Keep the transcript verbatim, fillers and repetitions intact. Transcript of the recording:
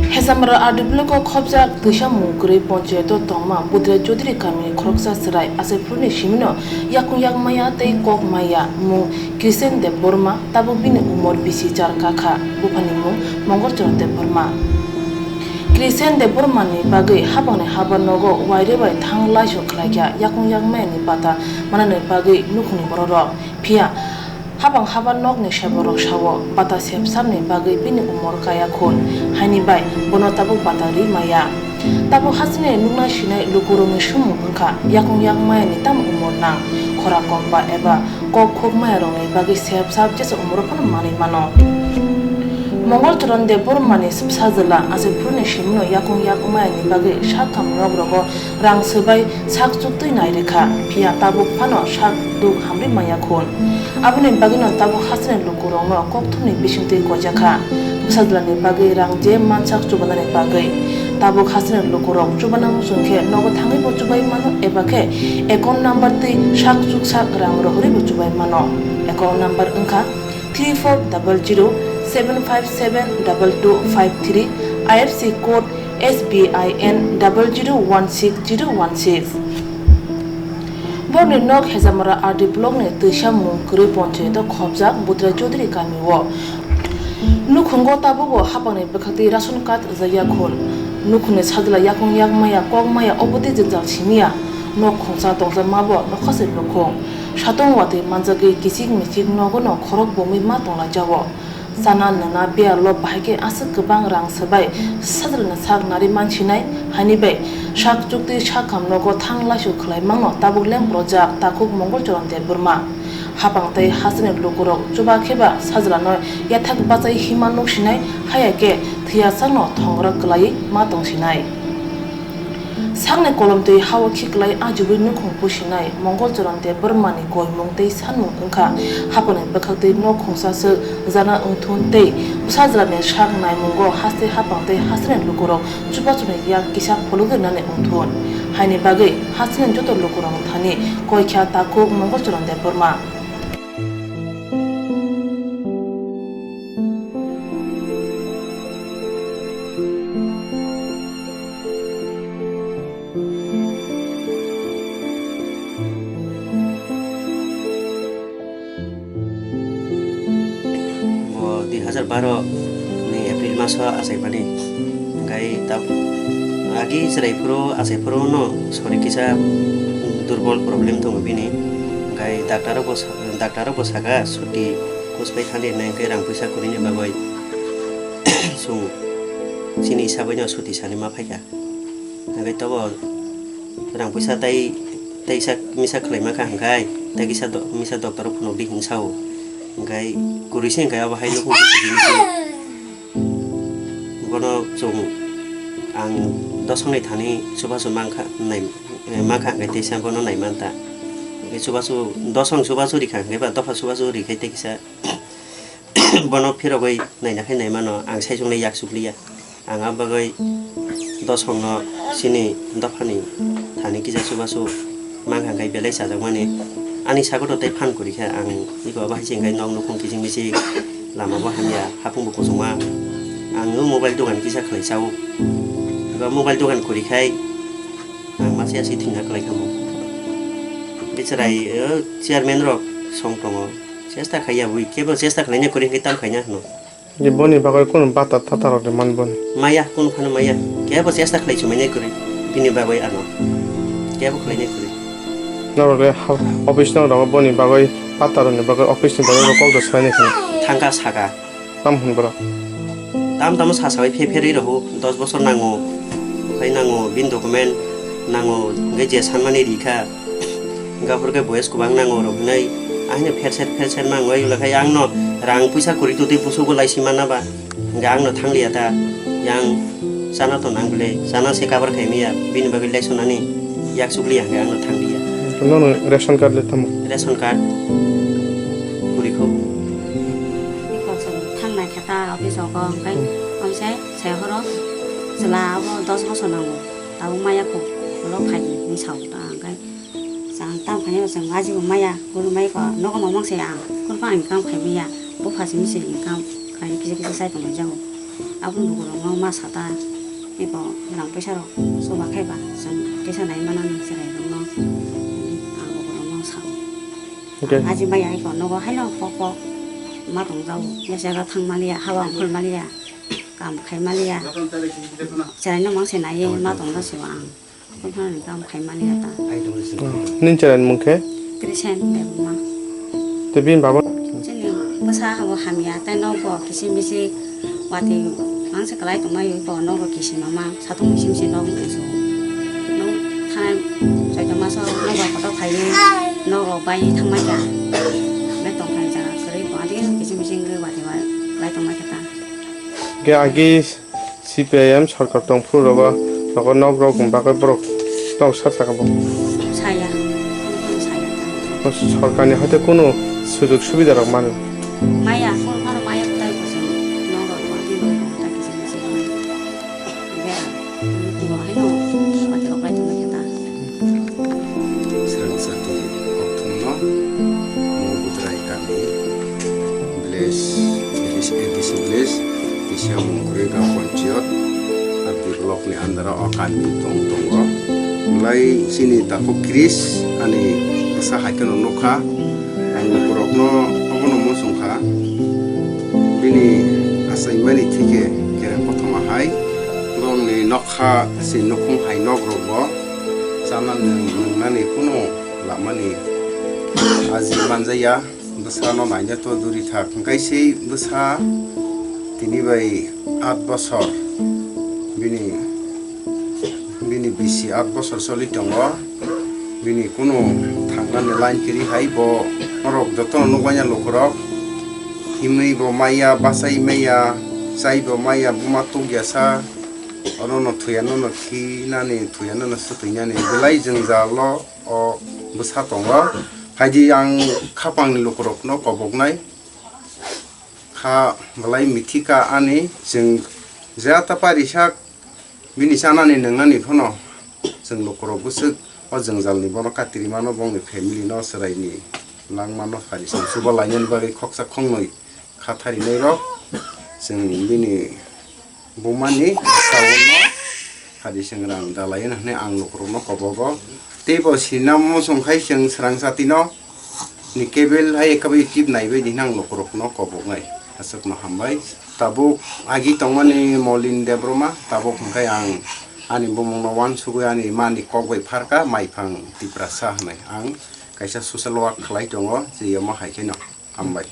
Hesamra R D block o khobjak twisa mung kwrwi ponchayato tongma Budrai Chaudhary kamini khoroksa chwrai achaiphuruini simino yakung yak maya tei kok maya mung Krisen Debbarma, tabuk bini umor bisi char kakha, buphani mung Mongol Charan Debbarma. Krisen Debbarmani bagwi hapangni haba nogo waire bai thang laisu khlaikha yakung yak mayani bata manani bagwi nukhungni bororok. Phiya hapang haba nokni seborok sao, bata sepsapni bagwi bini umor kaya khun, haini bai bono tabuk bata rwi maya. Tabuk hasteni nuknai sinai lukurokni sumung wngkha, yakung yak mayani tamo umor nang, khora kokba eba kok khuk mayarokni bagwi sepsap jesa umoro phano manwi mano. Mongol Charan Debbarmani bwsajwla achaiphuruini simino yakung yak mayani bagwi sakham nogrogo rang swbai sak chuktwi nai rwkha, phiya tabuk phano sak duk hamrwi maya khun. Aboni bagwino tabuk hasteni lukurokno kokthumni bisingtwi koijakha. Bwsajwlani bagwi rang je mansak chubanani bagwi. Tabuk hasteni lukurok chubana muchung khe nogo thangwibo chubai mano eba khe account number twi sak chuksak rang rohorwibo chubai mano. Account number wngkha three four double zero seven five seven double two five three, I F S C code S B I N double zero one six zero one six. Borni nok Hejamara R D block ni twisa mung kwrwi ponchayato khobjak Budrai Chaudhary kami o. Nukhungo tabukbo hapangni bwkhaktwi ration card rwjak ya khun. Nukhungni sajla yakung yak maya kok maya obo tei jwngjal simiya. Nok khungsa tongjakmabo nokha se nukhung. Satong watwi manjagwi kichik michik nogono khorok bomwi ma tonglaijao. Chana nana biyalo bahai khe aswk kwbang rang swbai sajlani sak nari mansinai, haini bai sak chuktwi sakham nogo thang laisu khwlai mangno tabuk lengprojak takhuk Mongol Charan Debbarma. Hapang tei hasteni lukurok chuba kheba sajlano yathak bachai hima nuksinai, haya khe thwiyasakno thongra kwlaiwi ma tongsinai. Sakni kolomtwi hao khiklai ajugwi nukhung pusinai Mongol Charan Debbarmani koimung tei sanmung wngkha hapangni bwkhaktwi nok khungsa swk jana wngthun tei bwsajwlani sak naimungo haste hapang tei hasteni lukurok chubachuni yak kisa phologwi nani wngthun. Haini bagwi hasteni joto lukurokni thani koikha takhuk Mongol Charan Debbarma. Bo dui hazar baro ni April maso achaimani. Hwnkhe ta-, agi chwrai phuru achai phuru no sori kisa durbol problem tongo bini. Hwnkhe doctor rok bo sa-, doctor rok bo saka chuti kuspai thani hinwi hwnkhe rang puisa kwrwini bagwi chwng chini hisabwi no chuti sani ma phaikha. Hwnkhe tobo rang puisa tei, teisa misa khwlai mankha hwnkhe, tei kisa do-, misa doctor rok phunukdi hinwi sao. Hwnkhe kwrwi se hwnkhe abo hai nukhung khe sijini se. Bono chwng ang dosongni thani chubachu mankha, nai, eh, mankha hwnkhe teisa bono nai manta. Hwnkhe chubachu dosong chubachu rikha hwnkhe ba dopha chubachu rikhai tei kisa bono phirogwi naina khai nai mano, ang saichung lai yak chukliya. Ang a bagwi dosongno chini dophani thani kisa chubachu mankha hwnkhe belai chajakmani. Ani sagoto tei phan kwrwi kha ang iko abo hai se hwnkhe nok nukhung kiching miching lama bo hamya, hapung bo kuchukma. Ang o mobile dogan kisa khlai chao. Iko mobile dogan kwrwi khai ang masi asi thwngna kwlai kha mo. Bichwrai, o chairman rok song tongo. Chesta khaiya bui, kebo chesta khlaina kwrwi hwnkhe tam khaina hwno. Je boni bagwi kunu bata thata rok de man boni. Maya, kunu phano maya. Kebo chesta khlai chumai nai kwrwi. Bini bagwi ano. Kebo khlai nai kwrwi. Norok le ha-, office no rogo boni bagwi bata rok ni bagwi office ni bagwi rok kok da sai nai khe. Thangka saka. Tam hwn bro. Tam tamo sa sawi phe pherwi rogo dos bosor nango. Khai nango bin document nango hwnkhe je sanmani rikha. Hwnkhe aphuru khe boyes kwbang nango rok hinwi, ahino pherser pherser mangwi, wngkha khe angno rang puisa kwrwi twtwi busugo laisi manna ba, hwnkhe angno thangliya ta, yang chana to nang bwle, chana se cover khai manya, bini bagwi laisonani yak chukliya hwnkhe angno thangliya. Nono ration card le tamo? Ration card kwrwi kho. Thang nai khe ta office o kok, hwnkhe hmm, omsai sai horo chwla abo dos bosor nango, tabuk maya kho, ulo phai di hinwi sao ta, hwnkhe. Chwng tam khainai bo chwng ajibo maya, guru mai ko nogo mamang se ang, kurupang income khai maya, bupha simi se income khai kisa kisa sai tongmani jago. Aboni lukurokno ma sata, eko rang puisa rok chuba khe ba, chwng kisa nai mana nang chwrai rokno, ang lukurokno sao. Hwnkhe? Aji bai eko nogo haino kok kok ma tong jao, ya jaga thang maliya, haba ongkhor maliya, kam khai maliya, chwraino mang se naiwi ma tong jao se ang. Kok nang kam khai maliya ta. Nini chwraini mung khe? Christian Debbarma. Tei bini baba? Chini bwsa habo hamya, tei nogo kisim bisi watwi mangsa kwlai tongmai, bo nogo kisim mama, satung kisim se nogo musu. Nog thanai joto maso nogo kotor phaiwi, nogo bai thangmai ya. Bai tongthai jaga kwrwi bo, adi kisim bisi wngwi watwi kwlai tongmai khe ta. Khe agi C P I M sorkar tong phuru rogo nogo nok rok bagwi borok nok sak saka bo. Saya, saya ta. Sorkarni hoite kunu sujog subida rok mano. Maya, phone phano maya, tai kuching nok rok tong, tei nok rok ta kiching kiching rok. Bera, bo haino, mati rok lai tong khe ta. Srang sati okthumno, Mungkutrai kami, village, A D C village, Tisia Mungkuri Gaon Panchayat, R D block ni under o kami tong tongo. Belai chini takhuk Chris ani bwsa hai kheno nukha. Ang borokno obono muchungkha. Bini achaimani thike kereng kothoma hai. Borokni nokha se nukhung hai nok rok bo chanani nwngnani kunu lamani aji manjaya. Bwsano naina to duri thak. Hwnkhe se bwsa tini bai aat bosor bini, bini bisi aat bosor choli tongo. Bini kunu thangnani line kiri hai bo norok jotono nukmanya lukurok. Himwi bo maya, bachai maya, chai bo maya, buma tukya sa. Orono thuyanono khinani, thuyanono swtwinani belai jwngjalo o bwsa tongo. Phaidi ang khapangni lukurokno koboknai. Kha belai mithika ani, chwng jata parisak bini chanani nwngnani phano chwng lukurok bwswk o jwngjalni bono katiri mano, bongni family no, chwraini langmano, phaidi chwng chuba lainani bagwi khoksa khongnwi kha tharinai rok. Chwng bini bumani saono phaidi chwng rang dalai hwnwi ang lukurokno kobogo. Tei bo sinamo chwng khai chwng srang satino ni cable hai ekabai tip naibai di hwnwi ang lukurokno koboknai. Aswkno hambai. Tabuk agi tongmani Molin Debbarma, tabuk hwnkhe ang ani bumungno uansugwi ani mani kok bai pharkha, Maiphang Tiprasa hwnwi. Ang kaisa social work khlai tongo, je omo hai kheno hambai.